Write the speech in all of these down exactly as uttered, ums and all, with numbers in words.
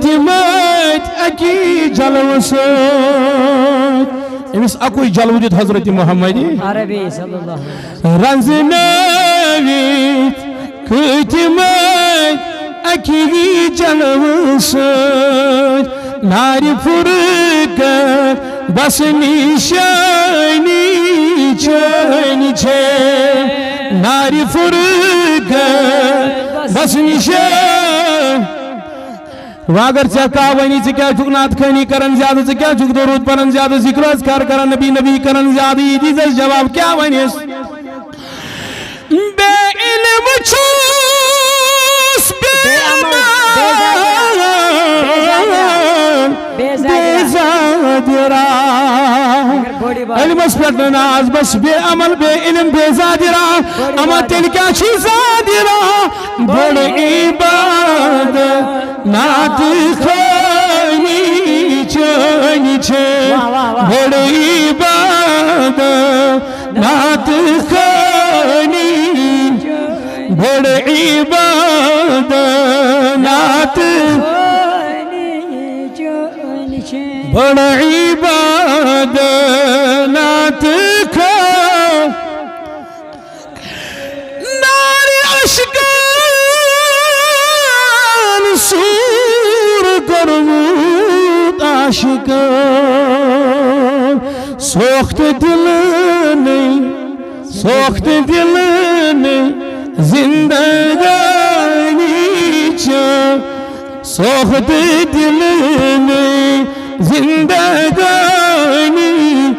تِمَتۍ اَکی جلوٕ سۭتۍ۔ أمِس اَکُے جلوٕ دیُت حضرت محمد عربی صلی اللہ علیہ وسلم۔ رنٛزنٲوِتھ کھٔتۍ تِمَتۍ اَکی جلوٕ سۭتۍ۔ نارِ فرقت بس نشانی چٲنۍ چھے۔ نارِ فرقت بس نشان۔ وۄنۍ اگر ژےٚ کانٛہہ وَنی، "ژٕ کیٛازِ چھُکھ نعت خوٲنی کران زیادٕ، ژٕ کیٛازِ چھُکھ درود پران زیادٕ، ذکر اذکار کران، نبی نبی کران زیادٕ"، یہِ دیٖزٮ۪س جواب، کیٛاہ وَنٮ۪س؟ بے علم چھُس بے بے عمل، بے زادِ راہ۔ عمل، بے زادِ راہ۔ بے زادِ راہ۔ اگر بٔڑ عبادت۔ علمس پٮ۪ٹھ نہٕ ناز، بس بے عمل، بے علم، بے زادِ راہ۔ بٔڑ اما عبادت۔ تیٚلہِ کیٛاہ چھُے زادِ راہ؟ بٔڑ عبادت نعت خوٲنی چٲنۍ چھے۔ واہ، واہ، واہ۔ بٔڑ عبادت نعت خوٲنی۔ بٔڑ عبادت نعت۔ بٔڑ عبادت نعت خوٲنی۔ نارِ عشقن سوٗر کوٚرمُت عاشقن۔ سوخت دِلنٕے، سوخت دِلنٕے زندگانی چھِ۔ سوخت دِلنٕے زندگانی۔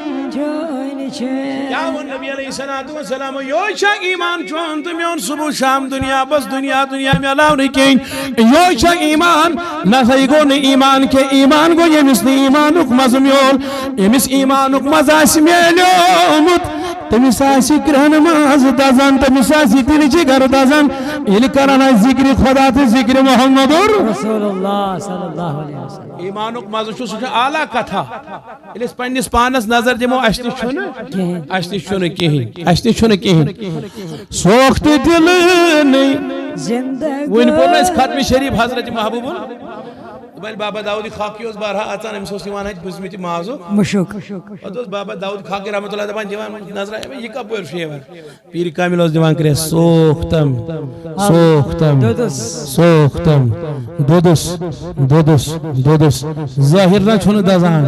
کیا ووٚن نبی علیہ الصلوۃ والسلام؟ یوہے چھا ایمان چون تہٕ میون صبح شام دنیا، بس دنیا دنیا میلاو نہٕ کینٛہہ۔ یوہے چھا ایمان؟ نہ سا، یہِ گوٚو نہٕ ایمان کینٛہہ۔ ایمان گوٚو ییٚمِس نہٕ ایمانُک مزٕ میول۔ ییٚمِس ایمانُک مزٕ آسہِ میلیومُت، تٔمِس آسہِ کرٛہنہٕ ماز دزان، تٔمِس آسہِ دِلہِ جگر دزان۔ ییٚلہِ کران آسہِ ذکرِ خدا تہٕ ذکرِ محمد۔ رسول اللہ صلی اللہ علیہ وسلم۔ ایمانُک مزٕ چھُ، سُہ چھُ اعلیٰ کتھا۔ ییٚلہِ أسۍ پننِس پانس نظر دِمو، اسہِ تہِ چھُنہٕ، کِہیٖنۍ۔ اسہِ تہِ چھُنہٕ کِہیٖنۍ، اسہِ تہِ چھُنہٕ کِہیٖنۍ۔ سوخت دِلنٕے۔ زندگی۔ وۄنۍ پوٚر نہٕ اسہِ ختمِ شریف حضرت محبوبُن۔ دوٚپُن، بابا داؤد خاکی اوس بارہا اژان، أمِس اوس یِوان اَتہِ بُزمٕتہِ مازُک۔ مُشُک۔ پتہٕ اوس بابا داؤد خاکی رحمتہ اللہ دپان، دِوان نظرا، یہِ کپٲرۍ چھُ یِوان؟ پیٖر کامل اوس دِوان کرٛٮ۪س، سوختم، سوختم، دۄدُس۔ سوختم، دۄدُس، دۄدُس، دۄدُس۔ ظٲہِر نہ چھُنہٕ دزان،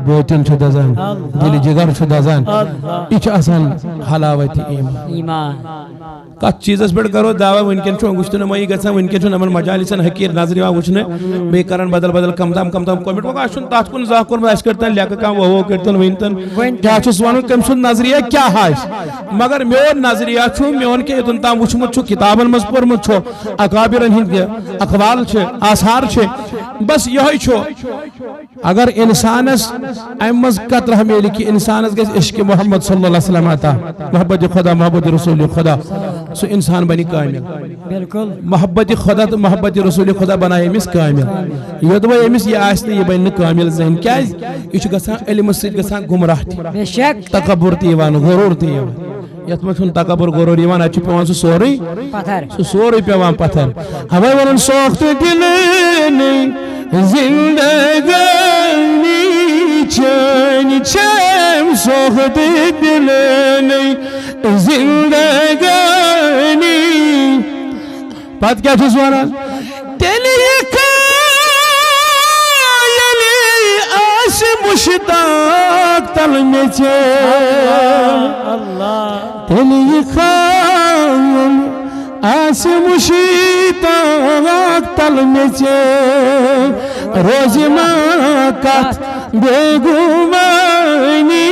بٲطِن چھُ دزان، دِلہِ جگر چھُ دزان۔ یہِ چھُ آسان حلاوت ایمان۔ ایمان۔ کتھ چیٖزس پٮ۪ٹھ کرو دعویٰ؟ وٕنکٮ۪ن چھُ وٕچھتہٕ نہٕ مےٚ یہِ گژھان، وٕنکٮ۪ن چھُنہٕ یِمن مجالسن حقیٖر نظرِ یِوان وٕچھنہٕ۔ بیٚیہِ کران بدل بدل کم تام کم تام comment، وۄنۍ اَسہِ چھُنہٕ تتھ کُن زانٛہہ کوٚرمُت، اَسہِ کٔرۍتن لیکہٕ کم، وہو کٔرۍتن، ؤنۍتن۔ ؤنۍتن۔ کیٛاہ چھُس ونُن، کٔمۍ سُنٛد نظریہ کیٛاہ آسہِ؟ مگر میون نظریہ چھُ، میون کہِ یوٚتن تام وٕچھمُت چھُ، کتابن منٛز پوٚرمُت چھُ، اکابرن ہٕنٛدۍ اقوال چھِ، آثار چھِ، بس یِہوٚے چھُ۔ اگر انسانس امہِ منٛز قطرہ میلہِ کہِ انسانس گژھِ عشق محمد صلی اللہ علیہ وسلم عطا، محبت خدا، محبت رسول خدا، سُہ انسان بنہِ کامل۔ بالکل۔ محبت خدا تہٕ محبت رسول خدا بنایہِ أمِس کامل۔ یوٚدوے أمِس یہِ آسہِ نہٕ، یہِ بنہِ نہٕ کامل زٕہٕنۍ۔ کیٛازِ؟ یہِ چھُ گژھان علمہٕ سۭتۍ گژھان گمراہ تہِ۔ بے شک۔ تکبر تہِ یِوان، غرور تہِ یِوان۔ یتھ منٛز چھُنہٕ تکبر غرور یِوان، اتہِ چھُ پٮ۪وان سُہ سورُے، پتھر۔ سُہ سورُے پٮ۪وان پتھر۔ اوے ونان سوخت دِلنٕے زندگٲنی چٲنۍ چھم، سوخت دِلنٕے زندگٲنی۔ پتہٕ کیٛاہ چھُس ونان؟ تیٚلہِ یہِ خیال آسہِ مُشتاق تل مےٚ ژےٚ۔ اللہ۔ تیٚلہِ یہِ خیال آسہِ مُشتاق تل مےٚ ژےٚ۔ روزِ ما کتھ بے گُمانی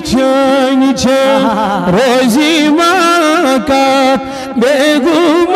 چٲنۍ چھے۔ روزِ ما کتھ بے گُمان